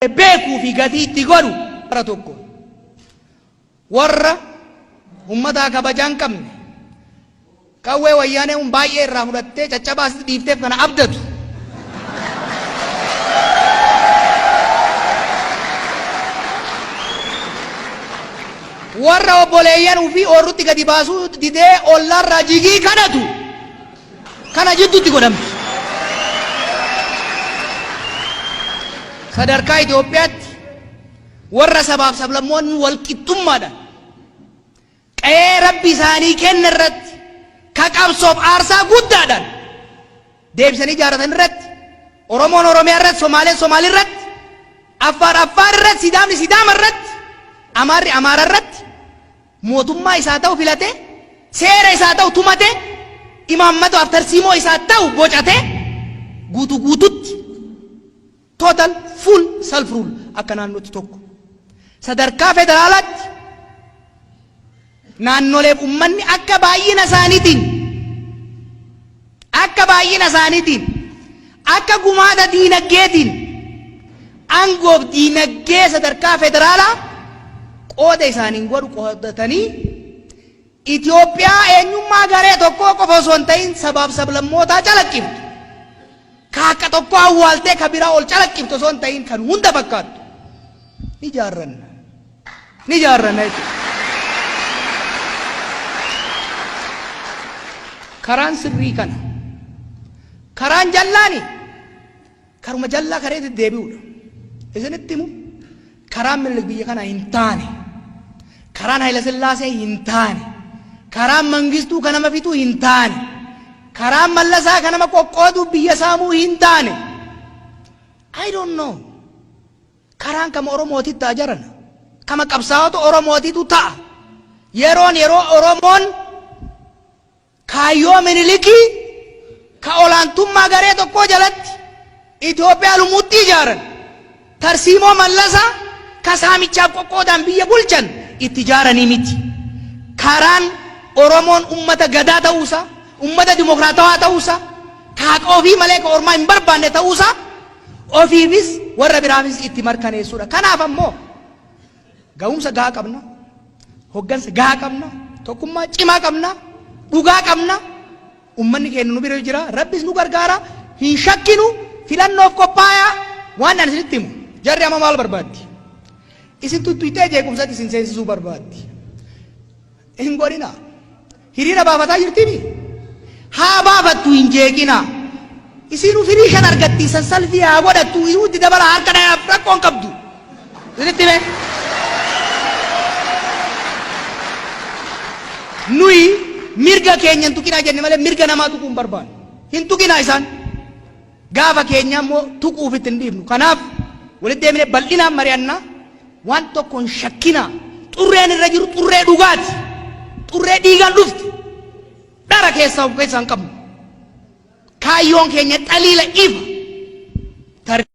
Beekuu fi gatii itti godhu bara tokko warra ummataa kabajaa hin qabne qawwee Wayyaanee kun baay'ee irraa fudhattee caccabaa asitti dhiifteef kana abdatu. Warra obboleeyyan ufii oorrutti gadi baasuu didee ollaarraa jigii kadhatu kana jidduutti godhamti. Sadarkaa Itoophiyaatti warra sabaaf sablammoonni wal qixxummaadhaan qe'ee Rabbi isaanii kenne irratti ka qabsoof aarsaa guddaadhaan deebisanii ijaarratan irratti, Oromoon Oromiyaa irratti, Somaaleen Somaalii irratti, Affaar Affaar irratti, Sidaamni Sidaama irratti, Amaarri Amaara irratti mootummaa isaa ta'u filatee, seera isaa ta'u tumatee, imaammataaf tarsiimoo isaa ta'u bocatee guutuu guututti total full self rule akka naannootti tokko. Sadarkaa federaalaatti naannoleef ummanni akka baay'ina isaaniitiin, akka gumaata diinaggeetiin aangoof diinagdee sadarkaa federaalaa qooda isaaniin godhu qoodatanii, Itoophiyaa eenyummaa garee tokkoo qofa osoo hin ta'in sabaaf sablammootaa calaqqiftu, ka akka tokko awwaaltee ka biraa ol calaqqiftu osoo hin ta'in kan hunda fakkaattu ni ijaarranna. Ni ijaarranna jechuudha. Karaan sirrii kana. Karaan jallaani karuma jallaa kareetti deebi'uudha. Isinitti himu, karaan Minilik biyya kana hin taane. Karaan Hayila Sillaasee hin taane. Karaan Mangistuu kan nama fixuu hin taane. Karaan Mallasaa kan nama qoqqooduu biyya saamuu hin taane. I don't know. Karaan kama Oromootitti ta'a jarana. Kama qabsaa'ota Oromootitu ta'a. Yeroon yeroo Oromoon kaayyoo Minilikii ka olaantummaa garee tokkoo jalatti Itoophiyaa lumuutti ijaaran, tarsiimoo Mallasaa ka saamichaaf qoqqoodaan biyya bulchan itti ijaaranii miti. Karaan Oromoon ummata gadaa ta'uusaa, ummata dimokiraatawaa ta'uusaa, ka haqa ofii malee ka ormaa hin barbaanne ta'uusaa ofiifis warra biraafis itti mirkaneessuudha. Kanaaf ammoo ga'umsa gahaa qabna, hoggansa gahaa qabna, tokkummaa cimaa qabna, dhugaa qabna. Ummanni keenya nu bira jira, Rabbis nu gargaara, hin shakkinu, filannoof qophaayaa. Waan ani isinitti himu, jarri amma maal barbaaddi? Isin tuttuqxee jeequmsatti isin seensisuu barbaaddi. Hin godhina. Hiriira baafataa jirtimi? Haa baafattu, hin jeeqina. Isin firii shan argatti, san salfii haa godhattu, itti dabala, harka dhayaaf, rakkoon qabdu. Isinitti hime. Nuyi mirga keenya hin tuqinaa jenne malee mirga namaa tuquu hin barbaannu. Hin tuqinaa isaan. Gaafa keenya immoo tuquuf itti hin dhiifnu. Kanaaf walitti deemnee bal'inaan mari'annaa, waan tokko hin shakkinaa. Xurreen irra jiru xurree dhugaati. Xurree dhiigaan dhufte. Dhara keessaa of keessaa hin qabnu. Kaayyoon keenya xaliila ifa.